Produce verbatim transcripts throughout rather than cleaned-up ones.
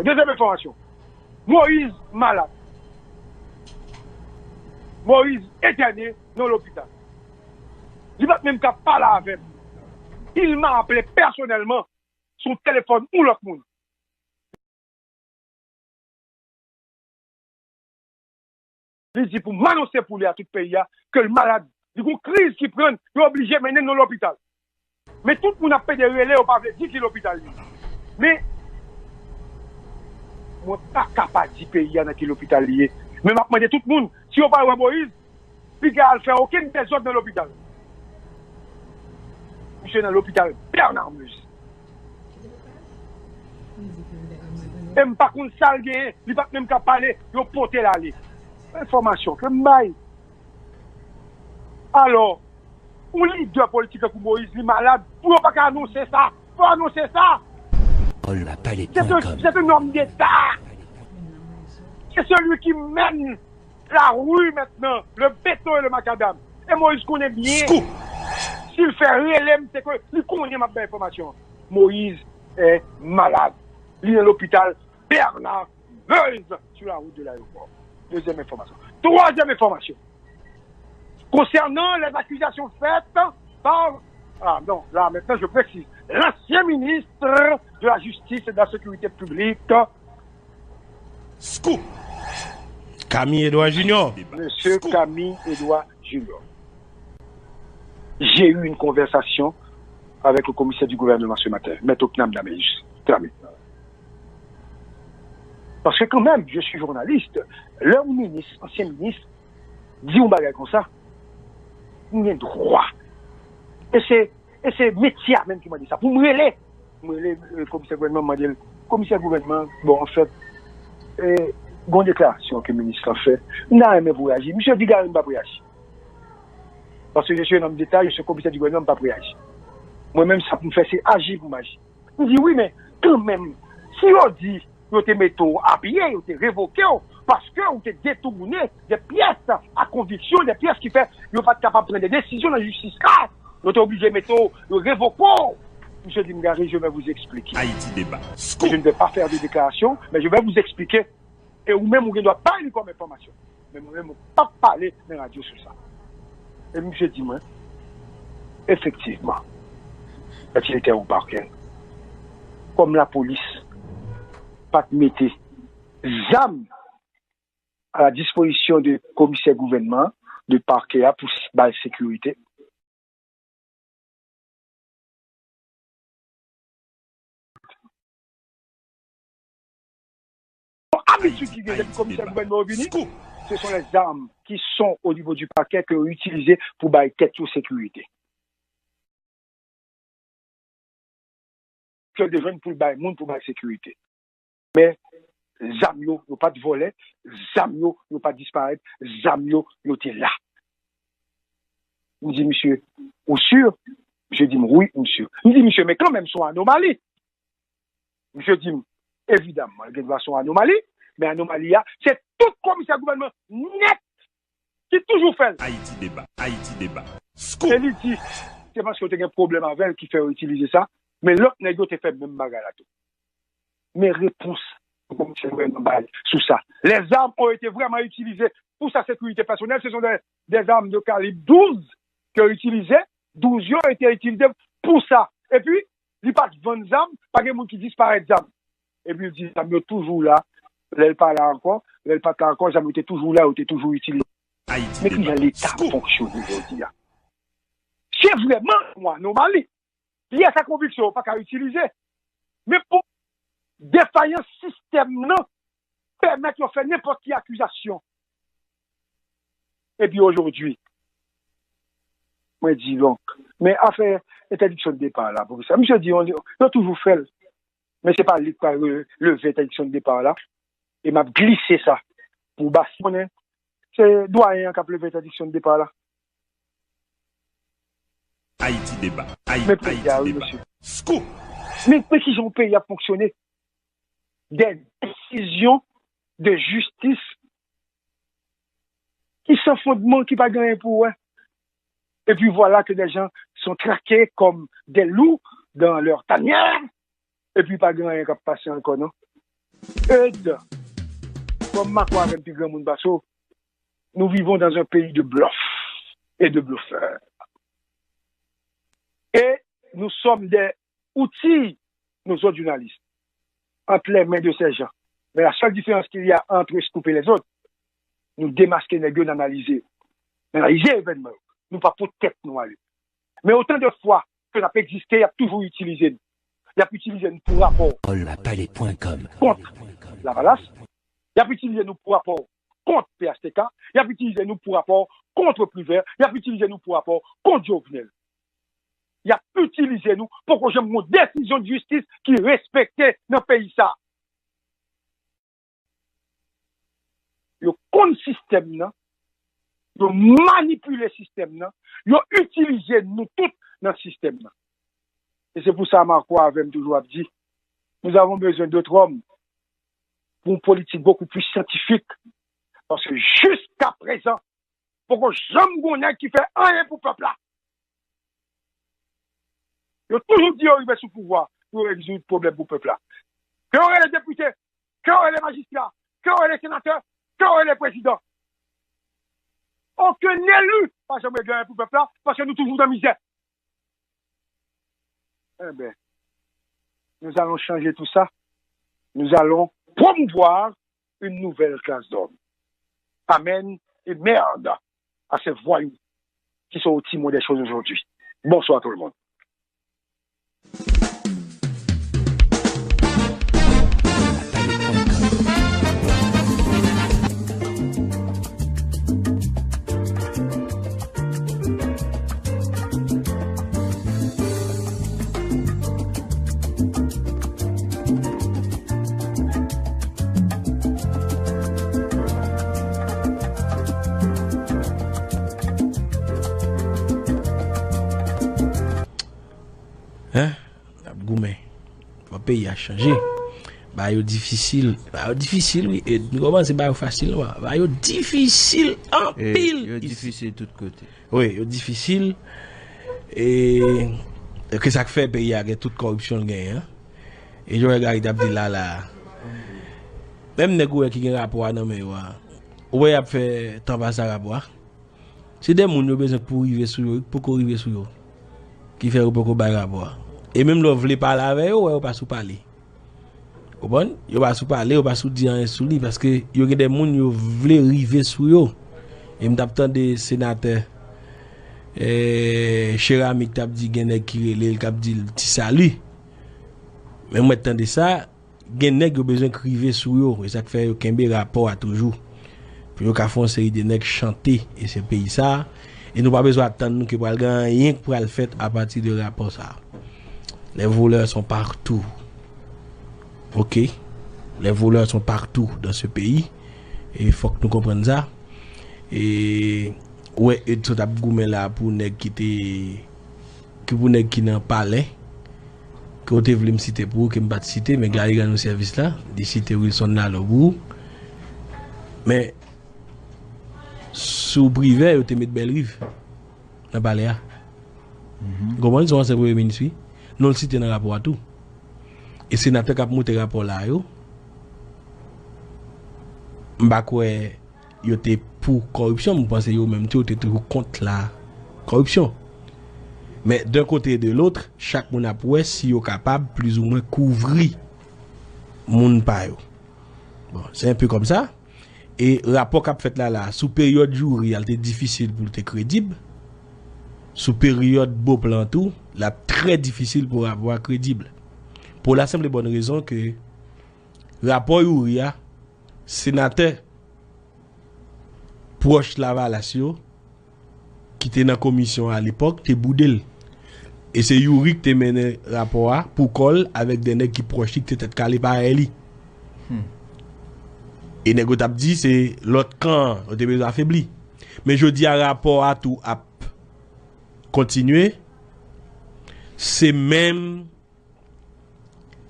Dezyèm enfòmasyon, Moïse malad. Moïse entène nan lopital. Li pa t menm ka pale avè m. Il m'a appelé personnellement sou telefòn yon lòt moun. Li di pou m anonse pou li a tout peyi a ke l malad. Li gon kriz ki pran l, yo oblije mennen l nan lopital. Men tout moun ap pede rele, yo pa vle di ki lopital li ye. Men mwen pa ka pa di peyi a nan ki lopital li ye. Men m ap mande tout moun, si yo pa wè Moïse, piga al fè okenn dezòd nan lopital. Misye nan lopital Bernard Meuse. E m pa konn sa l genyen, li pa t menm ka pale, yo pote l ale. Enfòmasyon ke m bay. Alò, yon lidè politik tankou Moïse, li malad, pou yo pa ka anonse sa, pou yo anonse sa. Paul la palette point com. C'est un homme d'État. C'est celui qui mène la rue maintenant, le béton et le macadam. E Moïse konnen byen. Si l fè rele m, se ke li konnen m ap bay enfòmasyon. Moïse est malade. Li nan lopital Bernard Meuse sur la route de l'aéroport. Dezyèm enfòmasyon. Twazyèm enfòmasyon. Concernant les accusations faites par, ah non, là maintenant je précise, l'ancien ministre de la Justice et de la Sécurité publique, Scoop! Camille Edouard Junior. Monsieur Camille Edouard Junior. J'ai eu une conversation avec le commissaire du gouvernement ce matin, Maître Ocnam Dameus. Tramé. Parce que quand même, je suis journaliste. Lè yon minis, ansyen minis, di yon bagay konsa, m gen dwa. E se, e se metye a menm ki mande sa. Pou m rele, m rele, euh, komisè gouvènman, m mande l, komisè gouvènman, bon, anfèt, e, gon deklarasyon ke minis lan fè, m ta renmen pou reyaji. Misye di Gary m p ap reyaji. Paske je suis un homme d'État, je suis komisè di gouvènman, m p ap reyaji. Mwen menm, sa pou m fè, se aji pou m aji. M di, wi, men kanmenm, si yo di yo te mete w apye, yo te revoke w, paske ou te detounen de pyès a konviksyon, de pyès ki fè yo pa t kapab pran de desizyon nan jistis la, yo te oblije mete w, yo revoke w. Misye di m, gade, je vais vous expliquer. Haïti Débat. Je ne vais pas faire de déclaration, mais je vais vous expliquer. E ou menm, ou gen dwa bay li kòm enfòmasyon. Men mwen menm, mwen p ap pale nan radyo sou sa. E misye di mwen, efektivman, mèt direktè ou pakè, kòm lapolis pa t mete zam a la dispozisyon de komisè gouvènman, de pakè a pou s-, bay sekirite, Abitid ki gen depi komisè gouvènman yo vini, ce sont les armes qui sont au niveau du parquet ke yo itilize pou bay tèt yo sekirite. Ke yo te jwenn pou l bay moun pou bay sekirite. Men zam yo, yo pa t vòlè, zam yo, yo pa t disparèt, zam yo, yo te la. M di misye, ou si? Misye di m, wi, misye. M di misye, men kanmenm, se yon anomali. Misye di m, evidamman, li gen dwa se yon anomali, men anomali a, se tout komisè gouvènman nèt ki toujou fè l. Ayiti Deba, Ayiti Deba. Scoop! E li di, se paske yo te gen pwoblèm avè l ki fè yo itilize sa, men lòt nèg yo te fè menm bagay la tou. Men repons komisè gouvènman bay sou sa. Les armes ont été vraiment utilisées pour sa sécurité personnelle. Ce sont des, des armes de calibre douze ke yo itilize. Douz yo été utilisé pour ça. Epi, li pa t vann zam, pa gen moun ki disparèt zam. Epi, li di, zam yo toujou la. Lè l pa la ankò, lè l pa t la ankò, zam yo te toujou la, yo te toujou itilize. Men kijan Leta ap fonksyone jodi a? Se vrèman yon anomali. Pyès a konviksyon yo pa ka itilize. Men pou defayans sistèm nan pèmèt yo fè nenpòt ki akizasyon. Epi ojodwi, mwen di donk, men afè entèdiksyon de depa la, pwofesè, misye di yo, yo toujou fè l. Men se pa li k pral re-, leve entèdiksyon de depa la. E m ap glise sa pou Bas konnen se dwayen an k ap leve entèdiksyon de depa la. Ayiti Deba, Ayiti Deba. Men peyi a, wi, mesye. Scoop! Men, men kijan yon peyi ap fonksyone? Des décisions de justice ki san fondman, ki pa gen anyen pou wè. Et puis voilà que des gens sont traqués comme des loups dans leur tanière. Epi pa gen anyen k ap pase ankò, non. Ed, kòm Mako avè m pi granmoun pase w, nous vivons dans un pays de bluff et de bluffeurs. Et nous sommes des outils, nous autres journalistes, entre les mains de ces gens. Mais la seule différence qu'il y a entre Scoop et les autres, nou demaske nèg yo, n analize yo. N analize evènman yo. Nou pa pot tèt nou ale. Men otan de fwa ke n ap egziste, y ap toujou itilize nou. Y ap itilize nou pou rapò kont Lavalas. Y ap itilize nou pou rapò kont P H T K. Y ap itilize nou pou rapò kont Privert. Y ap itilize nou pou rapò kont Jovenel. Y ap itilize nou, poko janm gon desizyon de jistis ki respekte nan peyi sa. Yo konn sistèm nan, yo manipile sistèm nan, yo itilize nou tout nan sistèm nan. E se pou sa Mako avè m toujou ap di, nous avons besoin d'autres hommes pour une politique beaucoup plus scientifique. Paske jiska prezan, poko janm gon nèg ki fè anyen pou pèp la. Yo toujou di yo rive sou pouvwa pou yo rezoud pwoblèm pou pèp la. Ke yo rele depite, ke yo rele majistra, ke yo rele senatè, ke yo rele prezidan. Okenn eli pa janm regle anyen pou pèp la, paske nou toujou nan mizè. Enben, nous allons changer tout ça. Nous allons promouvoir une nouvelle classe d'hommes. Amen et merde à ces voyous qui sont au timon des choses aujourd'hui. Bonsoir tout le monde. Hein? N ap goumen. Fò peyi a chanje. Bagay yo difisil. Bagay yo difisil, wi. E nou kòmanse bagay yo fasil, non. Bagay yo difisil anpil. Yo difisil tout kote. Wi, yo difisil. E, e ke sa k fè peyi a gen tout kòripsyon l genyen an. E Jovenel Gary t ap di la, la. Menm nèg ou wè ki gen rapò a nan men yo a. Ou wè y ap fè tan pase a rapò a. Se de moun yo bezwen pou rive sou yo, yo poko rive sou yo. Ki fè yo poko bay rapò a. E menm lè w vle pale avè yo, ou wè yo pa sou pale. Ou konprann? Yo pa sou pale, yo pa sou di anyen sou li, paske yo gen de moun yo vle rive sou yo. E m t ap tande senatè, eh, Cheramik t ap di gen nèg ki rele l, k ap di l ti sali. Men mwen t tande sa, gen nèg yo bezwen k rive sou yo, e sa k fè yo kenbe rapò a toujou. Pou yo ka fè yon seri de nèg chante, e se peyi sa a. E nou pa bezwen atann nou ke pral gen anyen k pral fèt apati de rapò sa a. Les voleurs sont partout. Ok? Les voleurs sont partout dans ce pays. E fòk nou konprann sa. E, ou wè, Ed sot ap goumen la pou nèg ki te, ki pou nèg ki nan palè, ke w te vle m site pou ou, ke m pa t site, men Gary rann nou sèvis la, li site Wilson Lalo pou ou. Men, sou Privè, yo te met Bèlriv nan palè a. Ou konprann, se yon ansyen premye minis, wi. Non l site nan rapò a tou. E senatè k ap moute rapò la yo, m pa kwè yo te pou kòripsyon, m panse yo menm tou yo te toujou kont la kòripsyon. Men, d'un côté et de l'autre, chak moun ap wè si yo kapab plizoumwen kouvri moun pa yo. Bon, se enpe kòmsa. E rapò k ap fèt la, la, sou peryòd Youri a, l te difisil pou l te kredib. Sou peryòd Beauplan tou, l ap trè difisil pou rapò a kredib. Pou la simple et bonne raison ke rapò Youri a, senatè pwòch Lavalas yo, ki te nan komisyon a lepòk, te boude l. E se Youri ki te mennen rapò a pou kò l avèk de nèg ki pwòch li, ki te tèt kale parèy li. Hmm. E nèg yo t ap di se lòt kan an yo te bezwen afebli. Men jodi a, rapò a tou ap kontinye. Se menm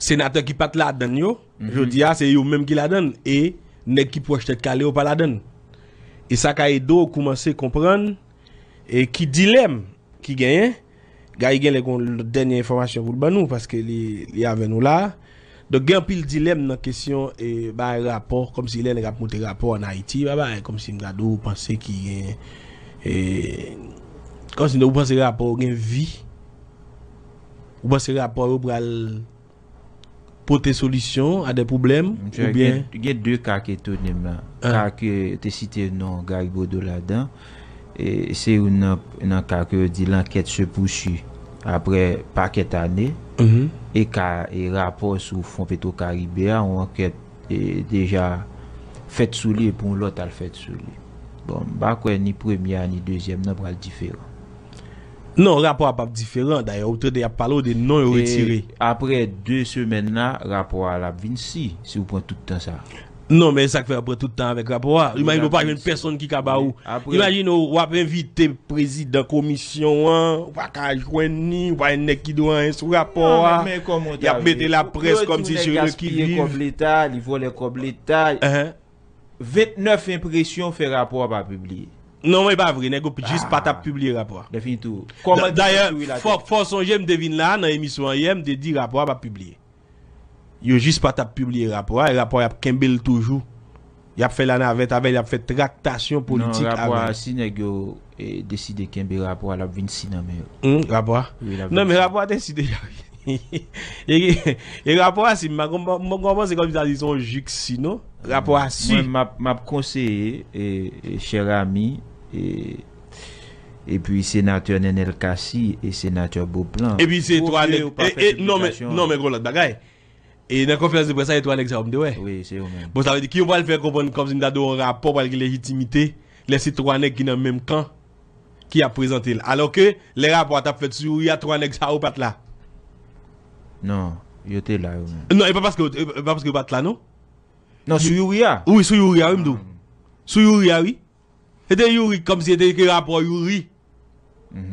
senatè ki pa t ladann yo, mhm, jodi a, se yo menm ki ladann. E nèg ki pwòch tèt kale yo pa ladann. E sa ka ede w koumanse konprann, e ki dilèm ki genyen. Gary genlè gon dènye enfòmasyon pou l ban nou, paske li, li avè nou la. Donk, gen anpil dilèm nan kesyon, e, bay rapò, kòmsi lè nèg ap monte rapò ann Ayiti, pa bay, kòmsi m gade ou panse ki gen, e, kòmsi ou panse rapò yo gen vi, ou panse rapò yo pral pote solisyon a de pwoblèm, oubyen gen, gen de ka ki etone m la. Ka ke te site non Gary Bodeau ladan, e se youn nan, nan ka ke yo di l'enquête se poursuit après pakèt ane, e ka, e rapò sou Fon Petro Karibe a, yon ankèt, e, deja fèt sou li, epi yon lòt al fèt sou li. Bon, m pa kwè ni premye a, ni dezyèm nan pral diferan. Non, rapò a p ap diferan. Dayè, ou tande y ap pale w de non yo retire. Apre de semèn la, rapò a l ap vin si, si w pran tout tan sa. Non, men sa k fè w pran tout tan avèk rapò a. Imajine w pa jwenn pèsonn ki ka ba ou. Imajine w, w ap envite prezidan komisyon an, ou pa ka jwenn ni, ou pa jwenn nèg ki di w anyen sou rapò a. Y ap mete laprès kòmsi se yo ki viv. Kòb leta, li vòlè kòb leta. Ventnèf enpresyon fè rapò a pa pibliye. Non, men e pa vre, nèg yo jis pa t ap pibliye rapò a. Lè fini tou. Dayè, fò, fò sonje m te vin la nan emisyon an yè, m te di rapò a p ap pibliye. Yo jis pa t ap pibliye rapò a, e rapò a y ap kenbe l toujou. Y ap fè lanavèt avè l, y ap fè traktasyon politik avè l. Non, rapò a, si nèg yo, e, deside kenbe rapò a, l ap vin si nan men yo. Hmm, rapò a? Wi, l ap vin si. Non, men rapò a te si deja, wi. E, e rapò a si, m pa konn, m pa konn panse kòmsi se yon jik si, non? Rapò a si. Mwen, m ap, m ap konseye, e, e, chè ami, e, epi senatè Nenel Cassy e senatè Beauplan. Epi se twa nèg, e, e, non, men, non, men gon lòt bagay. E nan konferans de près la, e twa nèg sa yo m te wè. Wi, se yo menm. Bon, sa vle di ki yo pral fè konprann kòmsi m ta dwe yon rapò pral gen lejitimite, lè se twa nèg ki nan menm kan ki ap prezante l. Alò ke, lè rapò a t ap fèt sou Youri a, twa nèg sa yo pa t la. Non, yo te la yo menm. Non, e pa paske, e pa paske yo pa t la, non. Non, sou Youri a? Wi, sou Youri a, wi, m di w. Sou Youri a, wi. Se te Youri, kòmsi se te ke rapò Youri.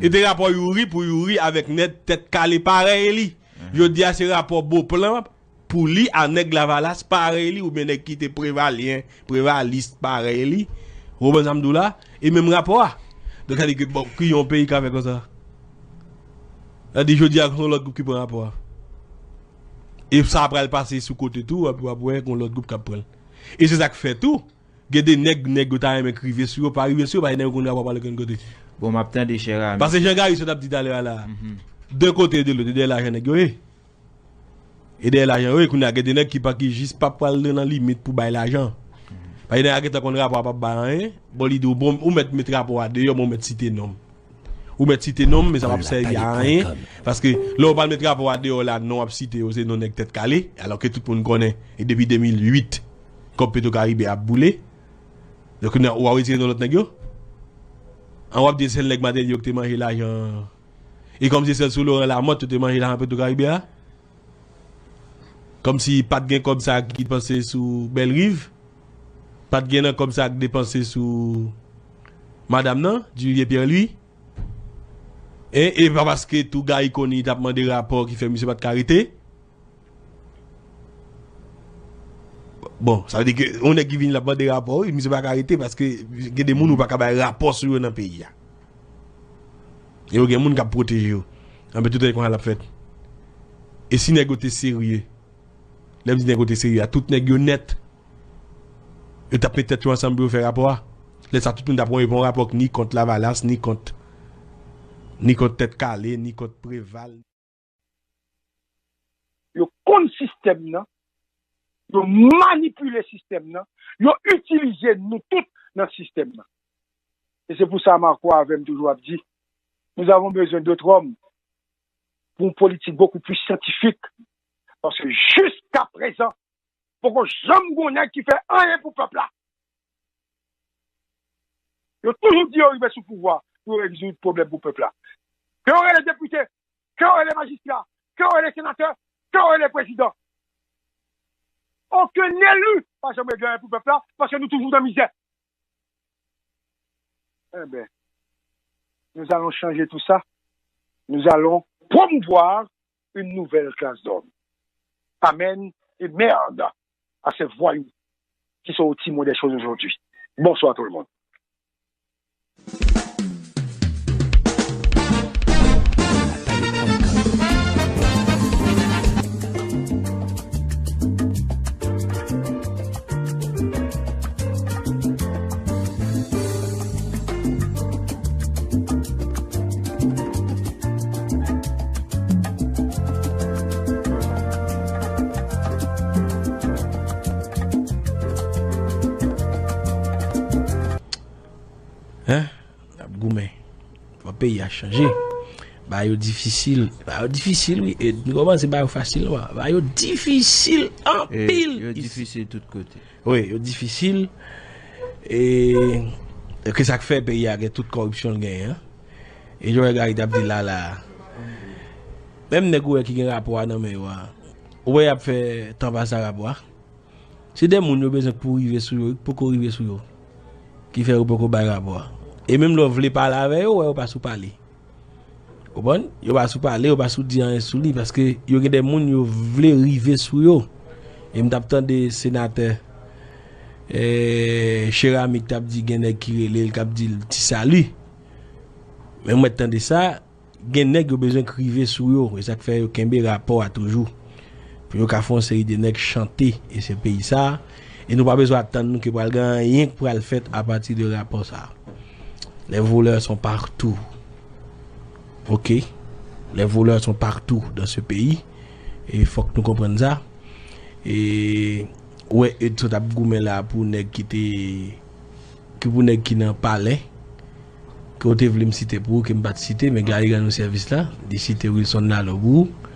Se te rapò Youri pou Youri avèk nèg tèt kale parèy li. Jodi a, se rapò Beauplan pou li a nèg Lavalas parèy li, oubyen nèg ki te prevalyen, prevalis parèy li. Ou konprann sa m di w la? E menm rapò a. Donk, sa di ke, bon, ki yon peyi ka fè konsa? Sa di jodi a, se yon lòt gwoup ki pran rapò a. E sa pral pase sou kote tou, w ap, w ap wè yon lòt gwoup k ap pran l. E se sa k fè tou, gen de nèg, nèg yo ta renmen k rive sou yo, pa rive sou yo, paske nèg yo konn rapò pa ale okenn kote. Bon, m ap tande, chè ami. Paske jan Gary sot ap di talè a la, de kote e de lòt, e dèyè lajan nèg yo ye. E dèyè lajan yo ye, kounye a gen de nèg ki pa, ki jis pa pral nan limit pou bay lajan. Paske nèg la gentan konn rapò a p ap bay anyen, bon, li di w, bon, ou mèt met rapò a deyò, men ou mèt site non m. Ou mèt site non m, men sa p ap sèvi a anyen. Paske lè w pral met rapò a deyò la, non w ap site yo, se non nèg tèt kale, alò ke tout moun konnen, e depi de mil uit, kòb Petro Karibe ap boule. Donk, ou a retire non lòt nèg yo? An w ap di sèl nèg Matelly yo ki te manje lajan. E kòmsi sèl sou Laurent Lamothe yo te manje lajan Petro Karibe a? Kòmsi pa t gen kòb sa ki depanse sou Bèlriv? Pa t gen nan kòb sa ki depanse sou madanm nan, Duvivier Pierre Louis? E, e pa paske tou Gary Conille t ap mande rapò ki fè misye pa t ka rete? Bon, sa vle di ke yon nèg ki vini l ap mande rapò, wi, misye pa ka rete paske gen de moun ou pa ka bay rapò sou yo nan peyi a. E yo gen moun k ap pwoteje yo. Anben, tout lè konsa l ap fèt. E si nèg yo te serye, lè m di nèg yo te serye a, tout nèg yo nèt, yo t ap met tèt yo ansanm pou yo fè rapò a. Lè sa, tout moun t ap wè yon rapò ni kont Lavalas, ni kont, ni kont Tèt Kale, ni kont Preval. Yo konn sistèm nan, yo manipile sistèm nan, yo itilize nou tout nan sistèm nan. E se pou sa Marco avè m toujou ap di, nous avons besoin d'autres hommes pour une politique beaucoup plus scientifique. Paske jiskaprezan, poko janm gon nèg ki fè anyen pou pèp la. Yo toujou di yo rive sou pouvwa pou yo rezoud pwoblèm pou pèp la. Ke yo rele depite, ke yo rele majistra, ke yo rele senatè, ke yo rele prezidan. Okenn eli pa janm regle anyen pou pèp la, paske nou toujou nan mizè. Enben, nous allons changer tout ça. Nous allons promouvoir une nouvelle classe d'hommes. Amen et merde à ces voyous qui sont au timon des choses aujourd'hui. Bonsoir tout le monde. Peyi a chanje. Bagay yo difisil. Bagay yo difisil, wi. E nou kòmanse bagay yo fasil, non. Bagay yo difisil anpil. Yo difisil tout kote. Wi, yo difisil. E, e ke sa k fè peyi a gen tout kòripsyon l genyen an. E Joel Gary t ap di la, la. Menm nèg ou wè ki gen rapò a nan men yo a. Ou wè y ap fè tan pase a rapò a. Se de moun yo bezwen pou rive sou yo, wi, poko rive sou yo. Ki fè yo poko bay rapò a. E menm lè w vle pale avè yo, w wè yo pa sou pale. Konprann? Yo pa sou pale, yo pa sou di anyen sou li, paske yo gen de moun yo vle rive sou yo. E m t ap tande senatè, eh, Cheramik t ap di gen nèg ki rele l, k ap di l Ti Sali. Men mwen t tande sa, gen nèg yo bezwen k rive sou yo. E sa k fè yo kenbe rapò a toujou. Pou yo ka fè yon seri de nèg chante e se peyi sa a. E nou pa bezwen atann nou ke pral gen anyen k pral fèt apati de rapò sa a. Les voleurs sont partout. Ok? Les voleurs sont partout dans ce pays. E fòk nou konprann sa. E ou wè Eudes sot ap goumen la pou nèg ki te, ki pou nèg ki nan palè, ke w te vle m site pou ou, ke m pa t site, men Gary rann ou sèvis la, li site Wilson Lalo pou ou.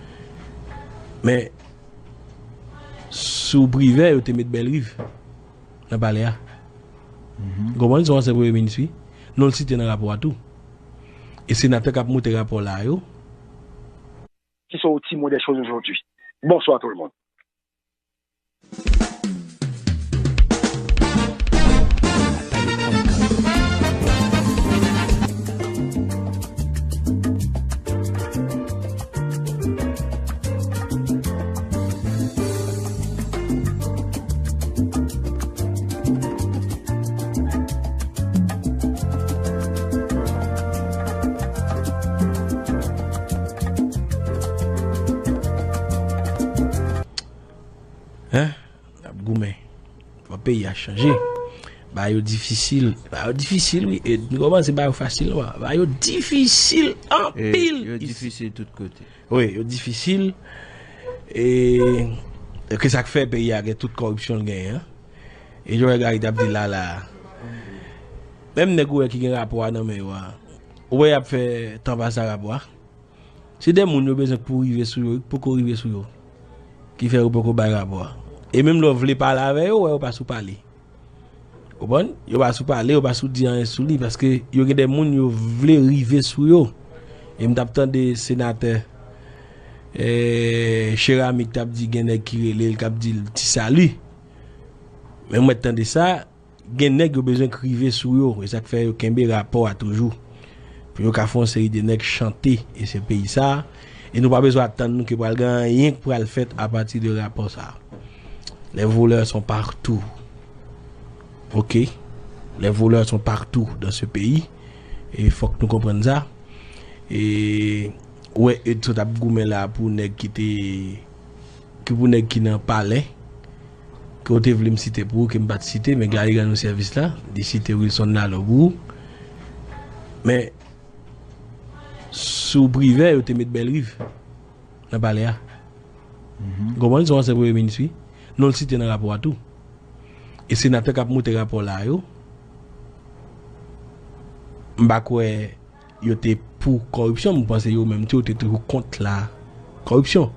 Men, sou Privè, yo te met Bèlriv nan palè a. Ou konprann, se yon ansyen premye minis, wi. Non l site nan rapò a tou. E senatè k ap monte rapò la yo. Qui sont au timon des choses aujourd'hui. Bonsoir tout le monde. Hein? N ap goumen. Fò peyi a chanje. Bagay yo difisil. Bagay yo difisil, wi. E nou kòmanse bagay yo fasil, non. Bagay yo difisil anpil. Yo difisil tout kote. Wi, yo difisil. E, e ke sa k fè peyi a gen tout kòripsyon l genyen an. E Joel Gary t ap di la, la. Menm nèg ou wè ki gen rapò a nan men yo a. Ou wè y ap fè tan pase a rapò a. Se de moun yo bezwen pou rive sou yo, poko rive sou yo. Ki fè yo poko bay rapò a. E menm lè w vle pale avè yo, w wè yo pa sou pale. Konprann? Yo pa sou pale, yo pa sou di anyen sou li, paske yo gen de moun yo vle rive sou yo. E m t ap tande senatè, eh, Cheramik t ap di gen nèg ki rele l, k ap di l Ti Sali. Men mwen t tande sa, gen nèg yo bezwen k rive sou yo. E sa k fè yo kenbe rapò a toujou. Pou yo ka fè yon seri de nèg chante e se peyi sa a. E nou pa bezwen atann nou ke pral gen anyen k pral fèt apati de rapò sa a. Les voleurs sont partout. Ok? Les voleurs sont partout dans ce pays. E fòk nou konprann sa. E ou wè Eudes sot ap goumen la pou nèg ki te, ki pou nèg ki nan palè, ke w te vle m site pou ou, ke m pa t site, men Gary rann ou sèvis la, li site Wilson Lalo pou ou. Men, sou Privè, yo te met Bèlriv nan palè a. Ou konprann, se yon ansyen premye minis, wi. Non l site nan rapò a tou. E senatè k ap monte rapò la yo, m pa kwè yo te pou kòripsyon, m panse yo menm tou, yo te toujou kont la kòripsyon.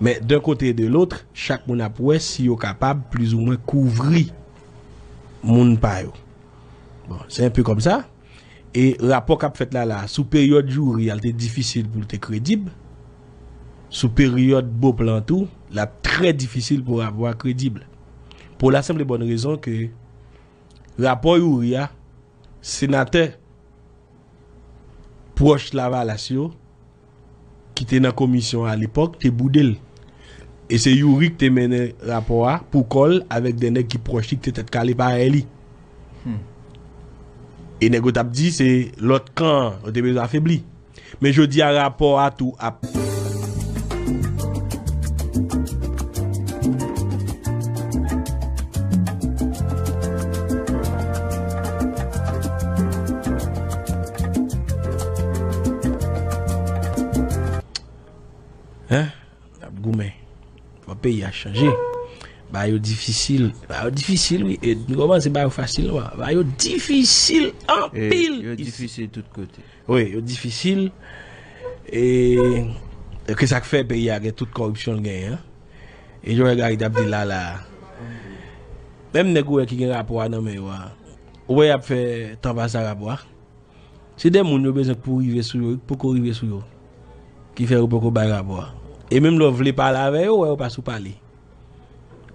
Men, d'un côté et de l'autre, chak moun ap wè si yo kapab plizoumwen kouvri moun pa yo. Bon, se enpe kòmsa. E rapò k ap fèt la, la, sou peryòd Youri a, l te difisil pou l te kredib. Sou peryòd Beauplan tou, l ap trè difisil pou rapò a kredib. Pou la simple et bonne raison ke rapò Youri a, senatè pwòch Lavalas yo, ki te nan komisyon a lepòk, te boude l. E se Youri ki te mennen rapò a pou kò l avèk de nèg ki pwòch li, ki te tèt kale parèy li. Hmm. E nèg yo t ap di se lòt kan an, yo te bezwen afebli. Men jodi a, rapò a tou ap. Hein? N ap goumen. Fò peyi a chanje. Ba yo difisil. Ba yo difisil, wi. E nou kòmanse ba yo fasil, non. Ba yo difisil anpil. Yo difisil tout kote. Wi, yo difisil. E, e ke sa k fè peyi a gen tout kòripsyon l genyen an. E Joel Gary t ap di la la. Menm nèg ou wè ki gen rapò a nan men yo a. Ou wè y ap fè tan pase a rapò a. Se de moun yo bezwen pou rive sou yo, poko rive sou yo. Ki fè yo poko bay rapò a. E menm lè w vle pale avè yo, ou wè yo pa sou pale.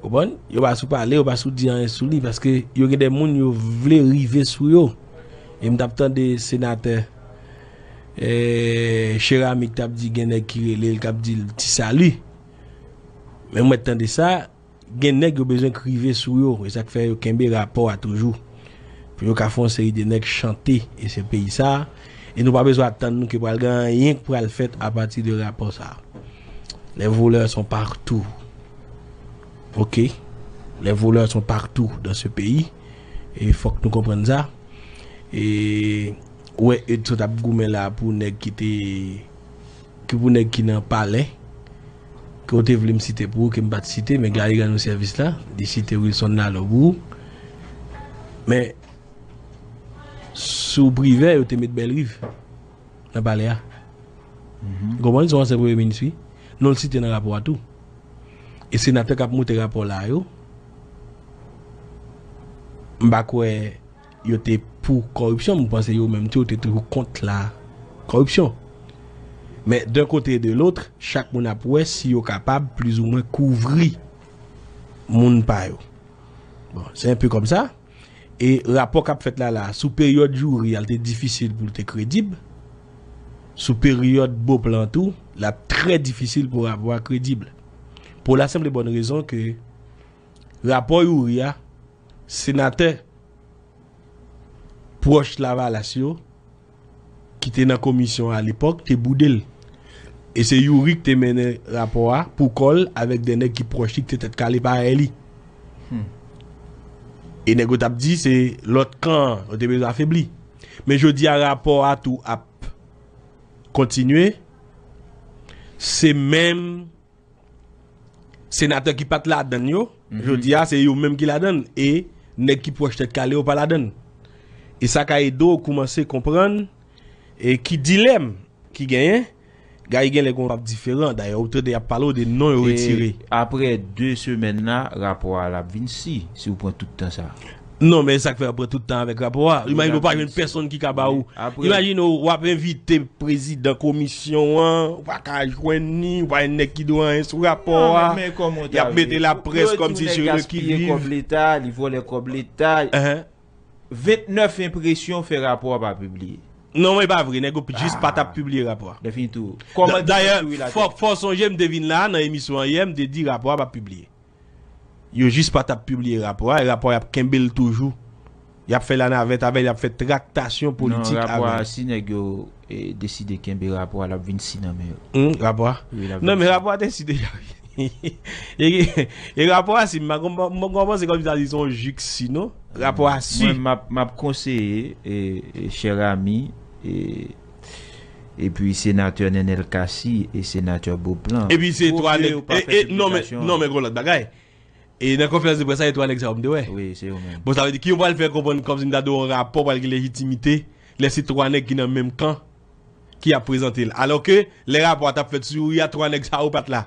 Ou konprann? Yo pa sou pale, yo pa sou di anyen sou li, paske yo gen de moun yo vle rive sou yo. E m t ap tande senatè, eh, Cheramy k t ap di gen nèg ki rele l, k ap di l ti sali. Men mwen t tande sa, gen nèg yo bezwen k rive sou yo. E sa k fè yo kenbe rapò a toujou. Pou yo ka fè yon seri de nèg chante e se peyi sa a. E nou pa bezwen atann nou ke pral gen anyen k pral fèt apati de rapò sa a. Les voleurs sont partout. Ok? Les voleurs sont partout dans ce pays. E fòk nou konprann sa. E ou wè Edson t ap goumen la pou nèg ki te ki pou nèg ki nan palè, ke w te vle m site pou ou, ke m pa t site, men Gary rann nou sèvis la, li site Wilson Lalo pou ou. Men, sou Privè, yo te met Bèlriv nan palè a. Ou konprann, se yon ansyen premye minis, wi. Non l site nan rapò a tou. E senatè k ap moute rapò la yo, m pa kwè yo te pou kòripsyon, m panse yo menm tou, yo te toujou kont la kòripsyon. Men d'un côté et de l'autre, chak moun ap wè si yo kapab plizoumwen kouvri moun pa yo. Bon, se enpe kòmsa. E rapò k ap fèt la la, sou peryòd Youri a, l te difisil pou l te kredib. Sou peryòd Beauplan tou, l ap trè difisil pou rapò a kredib. Pou la senp e bòn rezon ke rapò Youri a, senatè pwòch Lavalas yo, ki te nan komisyon a lepòk, te boude l. E se Youri ki te mennen rapò a pou kò l avèk de nèg ki pwòch li, ki te tèt kale parèy li. E nèg yo t ap di se lòt kan an yo te bezwen afebli. Men jodi a, rapò a tou ap kontinye. Se menm senatè ki pa t ladann yo, jodi a, se yo menm ki ladann. E nèg ki pwòch tèt kale yo pa ladann. E sa ka ede w koumanse konprann e ki dilèm ki genyen. Gary genlè gen yon pap diferan. Dayè, ou tande y ap pale w de non yo retire. Apre de semèn la, rapò a l ap vin si, si w pran tout tan sa. Non, men sa k fè w pran tout tan avèk rapò a. Imajine w pa jwenn pèsonn ki ka ba ou. Imajine w, w ap envite prezidan komisyon an, ou pa ka jwenn ni, ou pa jwenn nèg ki di w anyen sou rapò a. Y ap mete laprès kòmsi sur le qui vive. Kòb leta, li vòlè kòb leta. Ventnèf enpresyon fè rapò a pa pibliye. Non, e pa vre, nèg yo jis pa t ap pibliye rapò a. Lè fini tou. Dayè, fò, fò sonje m te vin la nan emisyon an yè, m te di rapò a p ap pibliye. Yo jis pa t ap pibliye rapò a, e rapò a y ap kenbe l toujou. Y ap fè lanavèt avè l, y ap fè traktasyon politik avè l. Non, rapò a, si nèg yo e, deside kenbe rapò a, l ap vin si nan men yo. Hmm, rapò a? Wi, l ap vin si. Non, men rapò a te si deja, wi. E, e rapò a si, m pa konn, m pa konn panse kòmsi ta di se yon jik si, non. Rapò a si. Mwen, m ap, m ap konseye, e, e, chè ami, e, epi senatè Nenel Cassy e senatè Beauplan. Epi se twa nèg, e, e, non, men, non, men gen yon lòt bagay. E nan konferans de près la, e twa nèg sa yo m te wè. Wi, se yo menm. Bon, sa vle di, ki yo pral fè konprann kòmsi m ta di w yon rapò pral gen lejitimite, lè se twa nèg ki nan menm kan ki ap prezante l. Alò ke, lè rapò a t ap fèt sou Youri a, twa nèg sa yo pa t la.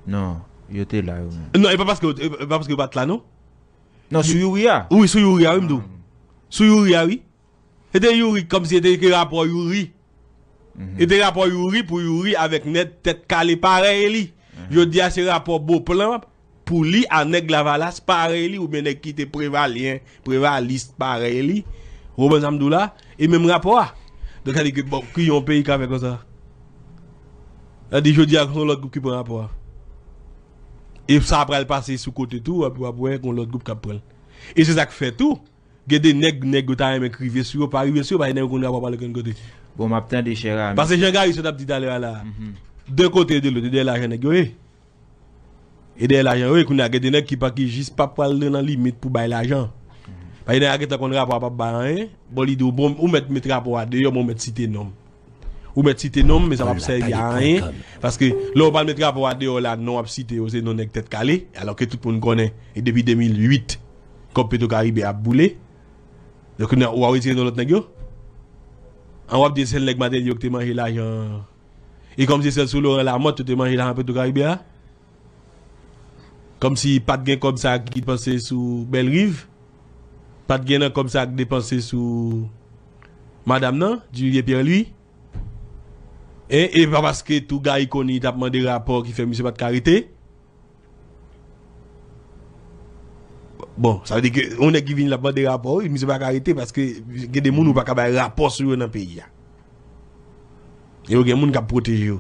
Non, yo te la, yo menm. Non, e pa paske, e pa paske yo pa t la, non. Non, sou Youri a? Wi, sou Youri a, wi, m di w. Sou Youri a, wi. Se te Youri, kòmsi se te ke rapò Youri. Se te rapò Youri pou Youri avèk nèg tèt kale parèy li. Jodi a, se rapò Beauplan pou li a nèg Lavalas parèy li, oubyen nèg ki te prevalyen, prevalis parèy li. Ou konprann sa m di w la? E menm rapò a. Donk, sa di ke, bon, ki yon peyi ka fè konsa? Sa di, jodi a, se yon lòt gwoup ki pran rapò a. E sa pral pase sou kote tou, epi w ap wè, gen yon lòt gwoup k ap pran l. E se sa k fè tou, gen de nèg, nèg yo ta renmen k rive sou yo, pa rive sou yo, paske nèg yo konn rapò pa al okenn kote. Bon, m ap tande, chè ami. Paske jan Gary sot ap di talè a la, de kote e de lòt, e dèyè lajan nèg yo ye. E dèyè lajan yo ye, kounye a gen de nèg ki pa, ki jis pa pral nan limit pou bay lajan. Paske nèg la gentan konn rapò a p ap bay anyen, bon, li di w, bon, ou mèt met rapò a deyò, men ou mèt site non m. Ou mèt site non m, men sa p ap sèvi a anyen. Paske lè w pral met rapò a deyò la, non w ap site yo, se non nèg tèt kale. Alò ke tout moun konnen, e depi de mil uit, kòb Petwokaribe ap boule. Donk, ou a retire non lòt nèg yo. An w ap di sèl nèg Matelly yo ki te manje lajan. E kòm se sèl sou Laurent Lamothe yo te manje lajan Petwokaribe a. Kòmsi pa t gen kòb sa ki depanse sou Bèlriv. Pa t gen nan kòb sa ki depanse sou madanm nan, Duvivier Pierre Louis. E, e pa paske tou Garry Conille t ap mande rapò ki fè misye pa t ka rete. Bon, sa vle di ke yon nèg ki vini l ap mande rapò, wi, misye pa ka rete paske gen de moun ou pa ka bay rapò sou yo nan peyi a. E yo gen moun k ap pwoteje yo.